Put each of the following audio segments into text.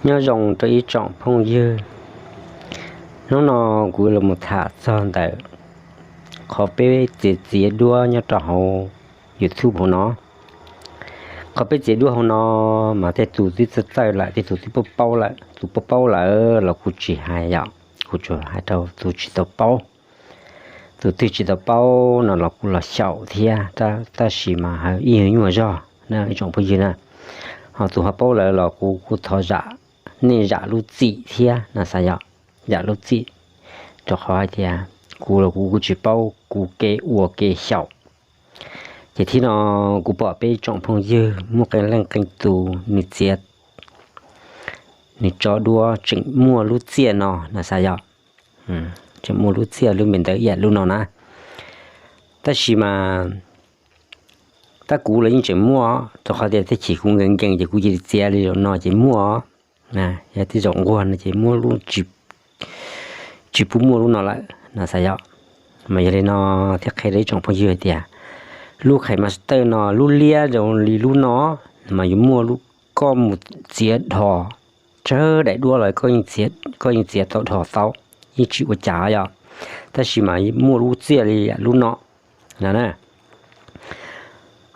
Nyob zoo rau ib tsoom phooj ywg, hnub no kuv los mus tham txog ntawm qhov peb txiav txiav duab nyob rau hauv YouTube hauv no. Qhov peb txiav duab hauv no mas tej tus twb txawj txawj lawm, tej tus twb paub paub lawm, tus paub paub lawm los kuv tsis hais yom, kuv tsuas hais rau tus tsis tau paub. Tus twg tsis tau paub no los kuv los xyaum thiab, tab sis mas hais ib nyuag zog na ib tsoom phooj ywg na. Ho tus ho paub lawm los kuv kuj thov zam, nej zam lub txim thiab no xav yom, zam lub txim, rau qhov hais tias kuv los kuv kuj tsis paub, kuv kev ua kev xyaum. Ces thib no kuv pom peb tsoom phooj ywg muaj qee leej qee tus nws txiav, nws tso duab tseem muaj lub txiaj no no xav yom, tseem muaj lub txiaj lub npe ntawv ib yam lub no na. Tab sis mas tab kuv los yeej tseem muaj, rau qhov tias tej chim kuv nkees nkees ces kuv cia li txiav li zaum no ces muaj. Yog tej zaum nquag no ces muaj lub, tsis pub muaj lub no lawm no xav yom. Mas yog li no thiaj qhia rau ib tsoom phooj ywg hais tias lub Khais Master no lub liab zoo li lub no mas yuav muaj lub, koj mus txiav dhos tsawg daim duab los koj yeej txiav tau dhos tau, yeej tsis ua cas yom. Tab sis mas muaj lub txiaj li lub no no na.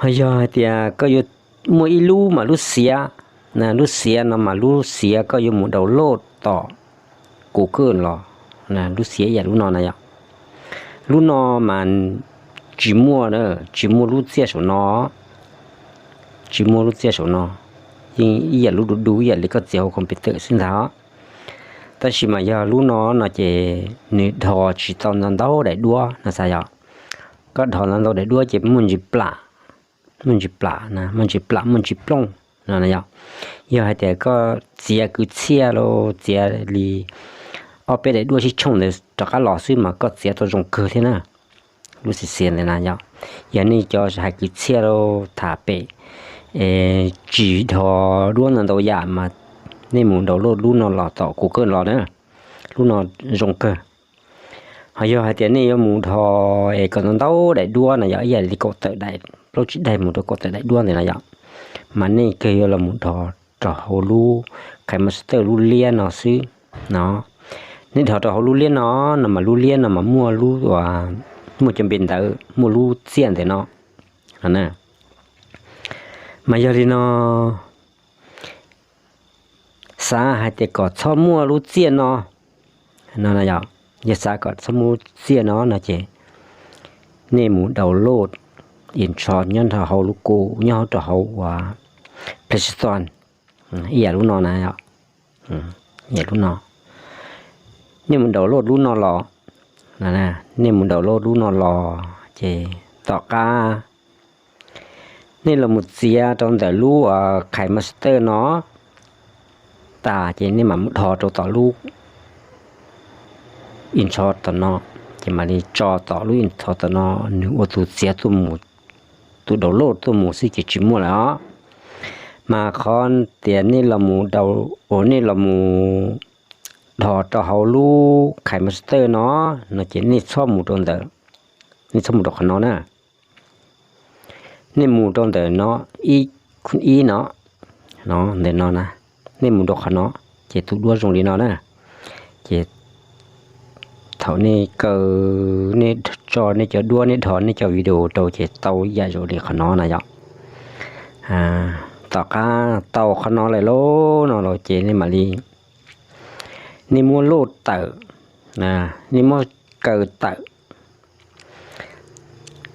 Ho yog hais tias koj yuav muaj ib lub mas lub xiav, lub xiav no mas lub xiav koj yuav mus download tom Google los, lub xiav ib yam lub no na yom. Lub no mas tsis muaj, tsis muaj lub txiaj saum no, tsis muaj lub txiaj saum no, yeej ib yam lub du du ib yam li koj txiav hauv computer xwb ntag. Tab sis mas yog lub no no ces nws dhos tsis tau ntau ntau daim duab no xav yom. Koj dhos ntau ntau daim duab ces muaj ntsis plam, muaj ntsis plam na, muaj ntsis plam muaj ntsis plooj no yom. Yog hais tias koj txiav kwv txhiaj los txiav li ob peb daim duab sib tshooj ntawd rov qab los xwb mas koj txiav tau zoo kawg thiab na. Lub xiav xiav ntawd na yom, yog nej cov hais kwv txhiaj los tham pem tsis dhos duab ntau ntau yam mas nej mus download lub no los tom Google los na, lub no zoo kawg. Ho yog hais tias nej yuav mus dhos es kom ntau ntau daim duab na yom, ib yam li kaum tawm daim, plaub tsib daim mus rau kaum tawm daim duab ntawd na yom, mas nej kawg yuav los mus dhos rau hauv lub Khais Master lub liab no xwb no. Nej dhos rau hauv lub liab no, no mas lub liab no mas muaj lub, muaj cov npe ntawv, muaj lub txiaj ntawm no. Mas yog li no, xav hais tias kom txhob muaj lub txiaj no, no yog, yog xav kom txhob muaj lub txiaj no no ces nej mus download Inkscape nyob rau hauv lub ku, nyob rau hauv uas Play Store, ib yam lub no na, ib yam lub no. Nej mus download lub no los, nej mus download lub no los ces tom qab nej los mus txiav rau ntawm lub Khais Master no tas ces nej mam mus dhos rau tom lub Inkscape tom no, ces mam li tso tom lub Inkscape tom no, nws ua tus txiav tuaj mus, tus download tuaj mus xwb ces tsis muaj lawm os. Mas qhov tias nej los mus, uas nej los mus dhos rau hauv lub Khais Master no, no ces nej txhob mus rau ntawd, nej txhob mus rau qhov no na. Nej mus rau ntawm no, ib no, no ntawm no na, nej mus rau qhov no, ces tus duab zoo li no na. Ces thaum nej kaw, nej tso nej cov duab, nej dhos nej cov video rau ces tau ib yam zoo li qhov no na yom. Tom qab tau qhov no lawm lauj no los ces nej mam li, nej muab load tawm, nej muab kaw tawm,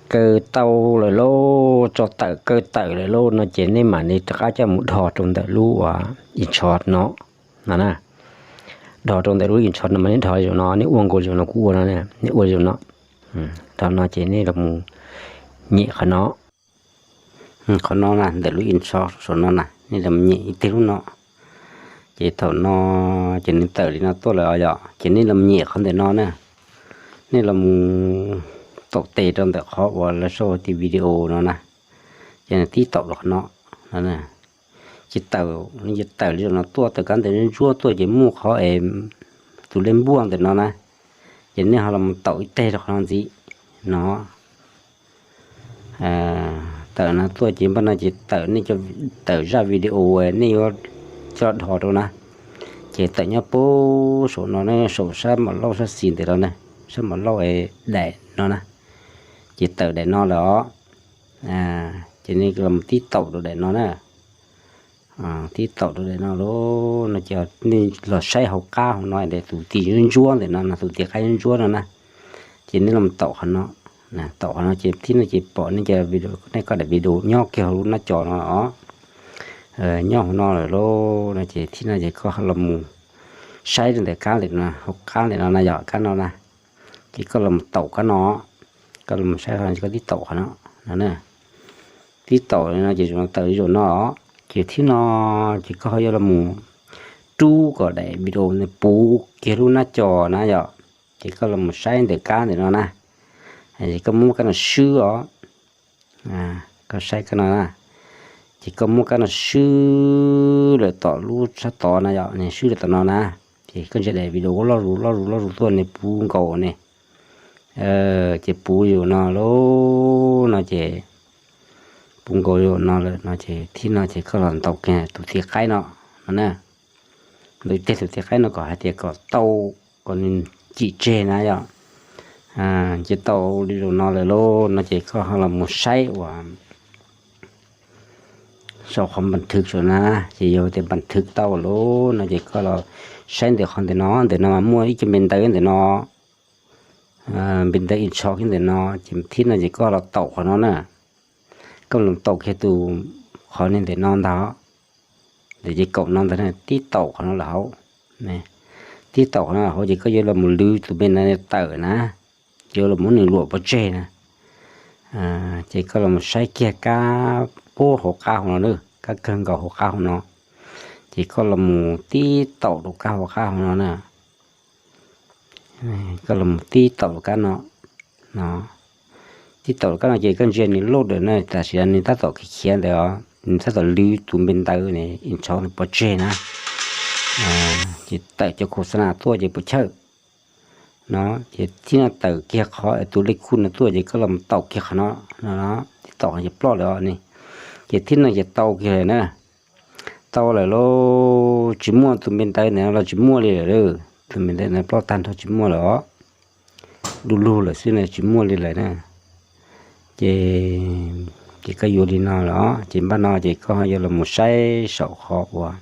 kaw tau lawm lauj, tso tawm kaw tawm lawm lauj no ces nej mam li rov qab coj mus dhos rau ntawm lub Inkscape no, no na. Dhos rau ntawm lub Inkscape no mas nej dhos li zaum no, nej ua nkaus li zaum no kuv ua no, nej ua li zaum no. Dhos no ces nej los mus nyem qhov no. Qhov no na, ntawm lub Inkscape saum no na, nej los nyem ib teg lub no. Ces thaum no ces nws tawm li no tuaj lawm os yom, ces nej los nyem qhov ntawm no na. Nej los mus taum tes rau ntawm qhov uas lawv sau tias video no na, ces nws tib taum rau qhov no, ces tawm, nws tawm li zaum no tuaj, tawm kab ntawv ntsuab tuaj ces muaj qhov es tus lej npuaj ntawm no na, ces nej ho los mus taum ib teg rau qhov no ntxiv no. Tawm no tuaj ces npaj no ces tawm nej, tawm zaj video nej yuav coj dhos rau na. Ces tawm nyob puag saum no ne, saum sab Mos Lauj sab xis ntawm no ne, sab Mos Lauj es daim no na. Ces tawm daim no lawm os. Ces nej los tib taum rau daim no na. Tib taum rau daim no lawm no ces nej los saib hauv qab hauv no es tus tis ntsuab ntsuab ntawm no, tus tis qaib ntsuab ntsuab no na. Ces nej los taum qhov no, taum qhov no ces thib no ces pom nej cov, nej koj daim video nyob kiag hauv lub nab co no os. Nyob hauv no lawm lauj no ces thib no ces koj los mus saib rau ntawm kab ntawm no, hauv qab ntawm no na, yog kab no na. Ces koj los mus taum kab no, koj los mus saib qhov no, koj tib taum qhov no, no na. Tib taum no ces tawm li zaum no os. Ces thib no ces koj ho yuav los mus rub kom daim video no puv kiag lub nab co na yom. Ces koj los mus saib ntawm kab ntawm no na. Ces koj muab kab no swb os. Koj saib kab no na. Ces koj muab kab no swb lawm tom lub sab tod na yom, nws swb lawm tom no na. Ces koj ntsia daim video loj zus loj zus loj zus tuaj nws puv nkaus ne. Ces puv zaum no lauj no ces puv nkaus zaum no lawm no ces thib no ces koj los ntaus kiag tus tis qaib no, no na. Ntaus kiag tus tis qaib no kom hais tias kom tau, kom nws cim tseg na yom. Ces tau li zaum no lawm lauj no ces koj ho los mus saib uas saum qhov npas thwv saum na, ces yog tias npas thwv tau lawm no ces koj los saib ntawm qhov ntawm no, ntawm no mas muaj ib co npe ntawv ntawm no, npe ntawv ib tsho kiag ntawm no, ces thib no ces koj los taum qhov no na. Koj los taum kiag tus, qhov ni ntawm no ntag, ntawm ces kaum no ntag, tib taum qhov no lawm hauv. Tib taum qhov no lawm hauv ces koj yuav los mus lwv tus npe ntawv tawm na, yuav los muab nws luam pov tseg na. Ces koj los mus saib kiag kab puag hauv qab hauv no, kab kawg nkaus hauv qab hauv no. Ces koj los mus tib taum rau kab hauv qab hauv no na. Koj los mus tib taum rau kab no, no. Tib taum rau kab no ces koj ntsia nws loj lawm na, tam sim no nws tab tom khiav khiav ntawd os, nws tab tom lwv tus npe ntawv ne, ib tsho nws pov tseg na. Ces tawm cov khos xa nas tuaj ces puas chawj. No ces thib no tawm kiag qhov tus lej khuj no tuaj ces koj los mus taum kiag qhov no, no, tib taum qhov ces ploj lawm os ne. Ces thib no ces tau kiag lawm na. Tau lawm lauj, tsis muaj tus npe ntawv ntawm no los tsis muaj li lawm. Tus npe ntawv ntawd ploj tag nrho tsis muaj lawm os. Du lug lawm xwb na, tsis muaj li lawm na. Ces, ces koj yuav li no lawm os, ces npaj no ces koj yuav los mus saib saum qhov uas,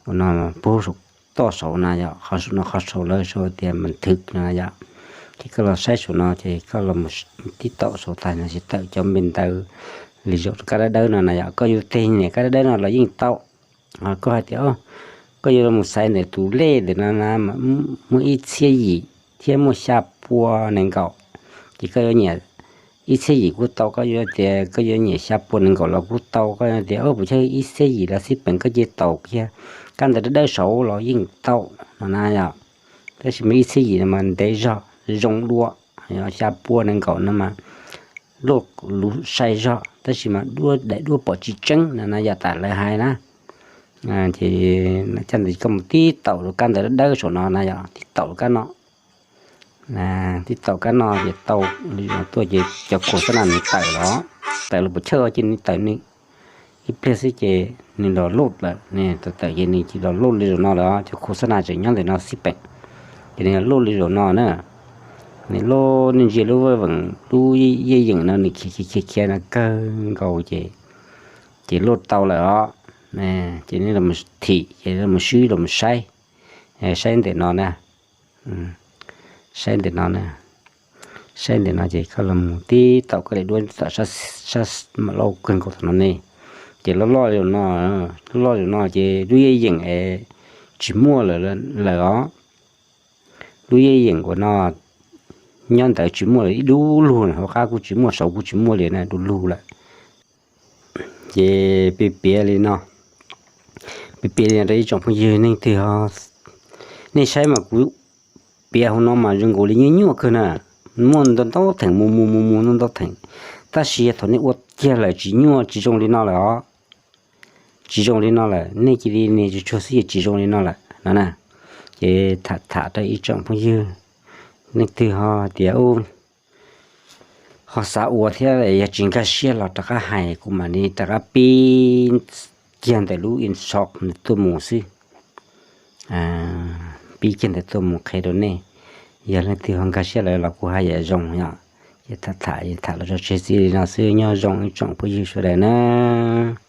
uas no puag saum toj saud na yom, qhov saum no qhov saud lawv sau tias npas thwv no yom. Ces koj los saib saum no ces koj los mus tib taum saud tag no ces tawm cov npe ntawv li zaum kab dawb dawb no na yom, koj yuav teg niam kab dawb dawb no los yeej tau. Koj hais tias koj yuav los mus xaiv ntawm tus lej ntawm no na, muaj ib txhiab yim thiab muaj xya pua nees nkaum, ces koj yuav nyiam ib txhiab yim kuj tau, koj yuav tias koj yuav nyiam xya pua nees nkaum los kuj tau, koj yuav tias puas chawj ib txhiab yim los xij peem koj cia taum kiag kab ntawv dawb dawb saud los yeej tau no na yom. Tab sis mas ib txhiab yim no mas ntev zog, zoo dua, xya pua nees nkaum no mas luj luv sai zog tab sis mas duab daim duab pom tsis tseeb no na yom, tam lawv hais na. Ces coj ntawd koj mus tib taum rau kab ntawv dawb dawb saum no na yom, tib taum rau kab no. Tib taum kab no ces tau li no tuaj ces cov khos xa nas nws tawm los, tawm los puas chawj ces nws tawm nws ib pliag xwb ces nws los loj lawm, tawm tawm ces nws cia los loj li zaum no lawm, cov khos xa nas tseem nyob ntawm no xij peem, ces nws los loj li zaum no na. Nws loj, nej ntsia lub veem lub yej yeem no nws khiav khiav khiav khiav no kawg nkaus ces, ces loj tau lawm os. Ces nej los thim ces los swb los saib, saib ntawm no na. Saib ntawm no na, saib ntawm no ces koj los mus tib taum koj daim duab tom sab, sab Mos Lauj kawg nkaus tom no ne. Ces loj loj li no, loj loj li no ces lub yej yeem es tsis muaj lawm os. Lub yej yeem uas no nyob ntawd tsis muaj lawm, ib dub lug na, hauv qab kuj tsis muaj, saud kuj tsis muaj li na, du lug lawm. Ces piav piav li no, piav piav li no rau ib tsoom phooj ywg, neeg twg ho, nej saib mas kuv piav hauv no mas zoo nkaus li nyuaj nyuaj kawg na, muaj ntau ntau theem mus mus mus mus ntau ntau theem, tab sis yog thaum nej ua kiag lawm tsis nyuaj tsis zoo li no lawm os. Tsis zoo li no lawm, nej cia li nias tsuag tsuag xwb ces tsis zoo li no lawm no na. Ces tham tham rau ib tsoom phooj ywg, neeg twg ho tias ho xav ua thiab yog tsis nkag siab los rov qab hais kuv mam li rov qab pib kiag ntawm lub instruction tuaj mus xwb. pib kiag ntawd tuaj mus qhia rau nej. Yog leej twg ho nkag siab lawm los kuv haj yam zoo yom. Ces tham tham tham los tso tseg txij li no xwb, nyob zoo ib tsoom phooj ywg sawv daws na.